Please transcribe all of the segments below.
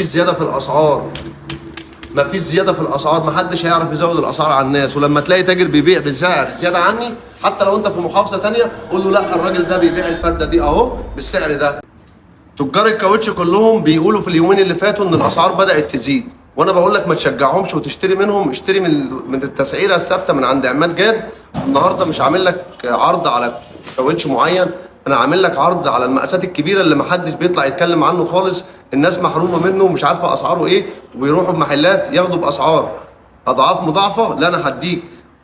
مفيش زيادة في الاسعار، مفيش زيادة في الاسعار، محدش هيعرف يزود الاسعار على الناس. ولما تلاقي تاجر بيبيع بسعر زيادة عني حتى لو انت في محافظة تانية قول له لا، الراجل ده بيبيع الفرده دي اهو بالسعر ده. تجار الكاوتش كلهم بيقولوا في اليومين اللي فاتوا ان الاسعار بدات تزيد، وانا بقول لك ما تشجعهمش وتشتري منهم، اشتري من التسعيره الثابتة من عند عماد جاد. النهارده مش عامل لك عرض على كاوتش معين، انا عامل لك عرض على المقاسات الكبيرة اللي محدش بيطلع يتكلم عنه خالص، الناس محرومة منه ومش عارفه اسعاره ايه، وبيروحوا بمحلات ياخدوا باسعار اضعاف مضاعفه. لا، انا هديك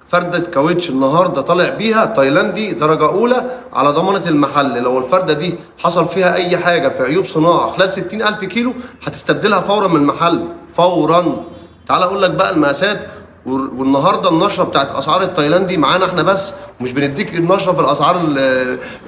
فردة كاوتش النهارده طالع بيها تايلاندي درجة أولى على ضمانة المحل. لو الفردة دي حصل فيها أي حاجة في عيوب صناعة خلال 60,000 كيلو هتستبدلها فورا من المحل، فورا. تعال أقول لك بقى المقاسات. والنهارده النشرة بتاعت أسعار التايلاندي معانا احنا بس، مش بنديك النشرة في الأسعار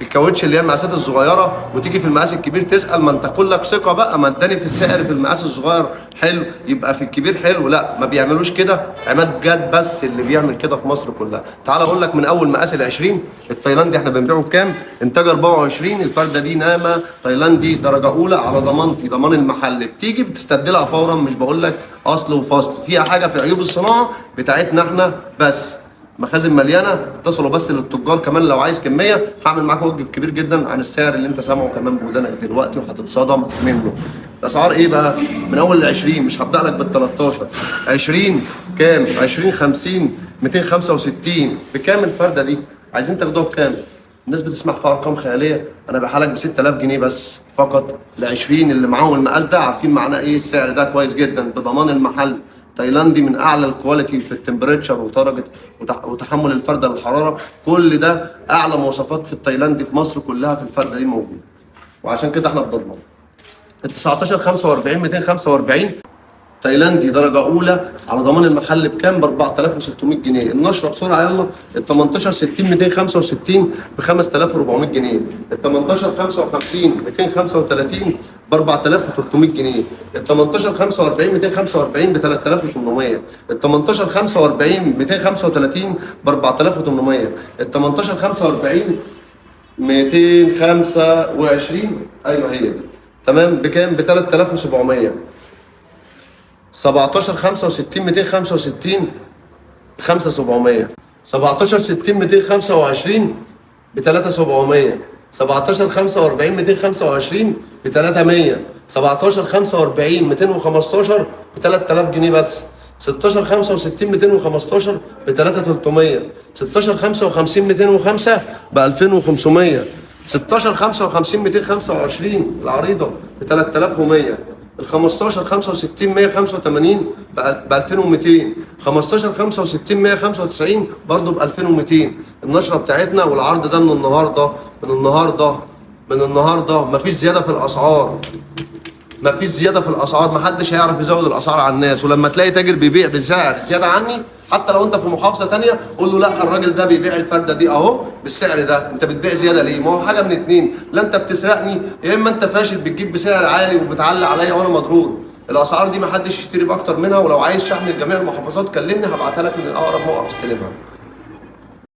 الكاوتش اللي هي المقاسات الصغيرة، وتيجي في المقاس الكبير تسأل. ما انت كلك ثقة بقى، ما اداني في السعر في المقاس الصغير حلو يبقى في الكبير حلو. لا، ما بيعملوش كده، عماد جاد بس اللي بيعمل كده في مصر كلها. تعال اقول لك من اول مقاس ال 20 التايلاندي احنا بنبيعه بكام؟ انتاج 24، الفرده دي نامه تايلاندي درجه اولى على ضمانتي، ضمان المحل، بتيجي بتستبدلها فورا. مش بقول لك اصل وفصل، فيها حاجة في عيوب الصناعة بتاعتنا احنا بس. مخازن مليانة، اتصلوا بس للتجار. كمان لو عايز كمية هعمل معاك واجب كبير جدا عن السعر اللي انت سامعه كمان بودانك دلوقتي وهتتصدم منه. الاسعار ايه بقى؟ من اول ال 20، مش هبدا لك بال 13. 20 كام؟ 20 50 265. بكام الفرده دي؟ عايزين تاخدوها بكام؟ الناس بتسمع في ارقام خيالية، انا بحالك ب 6000 جنيه بس فقط ل 20. اللي معاهم المقاس ده عارفين معناه ايه السعر ده كويس جدا، بضمان المحل. تايلاندي من اعلى ال quality في ال temperature ودرجة وتحمل الفرده للحرارة، كل ده اعلى مواصفات في التايلاندي في مصر كلها في الفرده دي موجودة، وعشان كده احنا بنضمن. ال 19 45 245 تايلاندي درجة أولى على ضمان المحل بكام؟ ب 4600 جنيه. النشرة بسرعة يلا. ال 18 60 265 ب 5400 جنيه. ال 18 55 235 ب 4300 جنيه. ال 18 45 245 ب 3800. ال 18 45 235 ب 4800. ال 18 45 225، ايوه هي دي تمام، بكام؟ ب 3700. 17 65 265 ب 5700. 17 60 225 ب 3700. 17 45 225 ب 300. 17 45 215 ب 3000 جنيه بس. 16 65 215 ب 3300. 16 55 205 ب 2500. 16 55 225 العريضة ب 3100. ال 15 65 185 ب 2200. 15 65 195 برضه ب 2200. النشرة بتاعتنا والعرض ده من النهارده، من النهارده، من النهارده. مفيش زيادة في الاسعار، مفيش زيادة في الاسعار، محدش هيعرف يزود الاسعار على الناس. ولما تلاقي تاجر بيبيع بسعر زيادة عني حتى لو انت في محافظة تانية قول له لا، الراجل ده بيبيع الفرده دي اهو بالسعر ده، انت بتبيع زيادة ليه؟ ما هو حاجة من اتنين، لا انت بتسرقني يا اما انت فاشل بتجيب بسعر عالي وبتعلي عليا وانا مضرور. الاسعار دي محدش يشتري باكتر منها، ولو عايز شحن لجميع المحافظات كلمني هبعتها لك من الاقرب موقف استلمها.